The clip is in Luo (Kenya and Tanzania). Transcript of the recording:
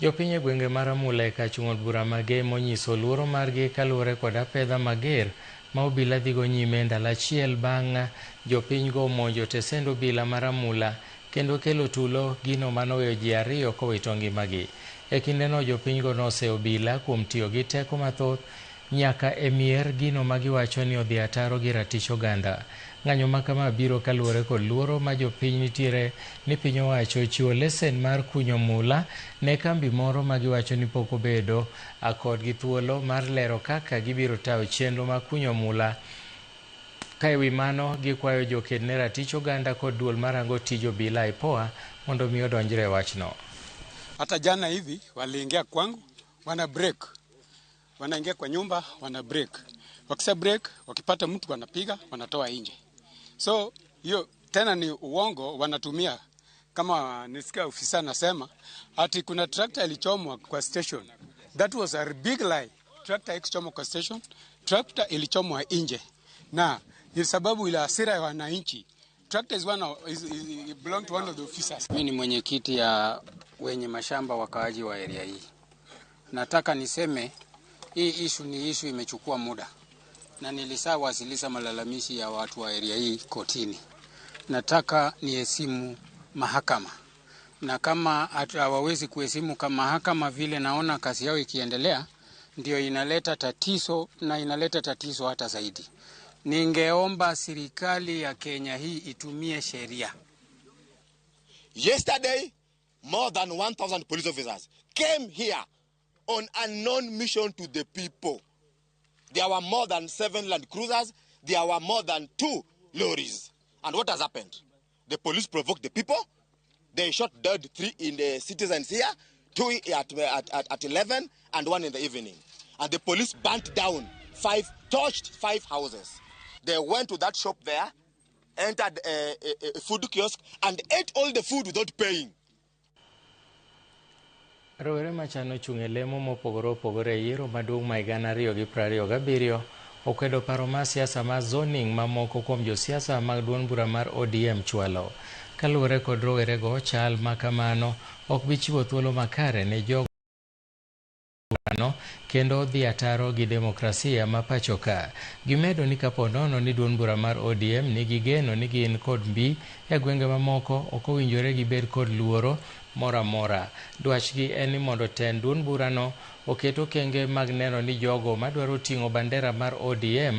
Jopiny e gwenge mar Amula e kachung' od bura ma Gem onyiso luoro margi kaluwore kod apedha mager ma obila dhigo nyime ndalo achiel bang' jopinygo monjo tesend obila mar Amula kendo kelo tulo gino manoweyo ji ariyo kowito ngimagi. E kindeno jopinygo noseyo obila kuom tiyo gi teko mathoth nyaka e mier gino ma giwacho ni odhi ataro gi ratich oganda. Ng'anyo ma kama biro kaluwore kod luoro ma jopiny nitiere ni piny owacho ochiwo lesen mar kunyo mula ne kambi moro ma giwacho ni pok obedo kodgi thuolo mar lero kaka gibiro tayo chenro mar kunyo mula. Ka ewi mano gikwayo joked ne ratich oganda kod duol marango tij obila IPOA mondo mi odonjre e wachno. Hata jana hivi waliingia kwangu, wana break, wanaingia kwa nyumba wana break, wakisha break, wakipata mtu wanapiga, wanatoa nje. So hiyo tena ni uongo wanatumia. Kama nisikia ofisa anasema ati kuna tractor ilichomwa kwa station. That was a big lie. Tractor haikuchomwa kwa station, tractor ilichomwa nje, na ni sababu ile hasira ya wananchi. Tractor is one of, is belong to one of the officers. Mimi ni mwenyekiti ya wenye mashamba wakaaji wa area hii. Nataka niseme hii issue ni issue imechukua muda, na nilishawasilisha malalamishi ya watu wa area hii kotini. Nataka niheshimu mahakama, na kama hawawezi kuheshimu kama mahakama vile naona kazi yao ikiendelea, ndio inaleta tatizo na inaleta tatizo hata zaidi. Ningeomba serikali ya Kenya hii itumie sheria. Yesterday, more than 1,000 police officers came here on a known mission to the people. There were more than 7 Land Cruisers. There were more than 2 lorries. And what has happened? The police provoked the people. They shot dead 3 in the citizens here, 2 at 11 and 1 in the evening. And the police burnt down 5, torched 5 houses. They went to that shop there, entered a food kiosk, and ate all the food without paying. Rowere machano chung' e lemo mopogore opogore e yiero maduong' ma higa 2027 okwedo paro mar siasa mar zoning ma moko kuom josiasa mag duond bura mar ODM chwalo. Kaluwore kod rowerego, chal ma kamano ok bi chiwo thuolo makare ne jogo kendo dhi ataro gi demokrasia ma pacho ka. Gimedo ni kapo nono ni duond bura mar ODM nigi geno ni gin kod mbi e gwenge mamoko, ok owinjore gibed kod luoro moro amora. Dwachgi en ni mondo tend duond burano oket okenge mag neno ni jogo madwaro ting'o bandera mar ODM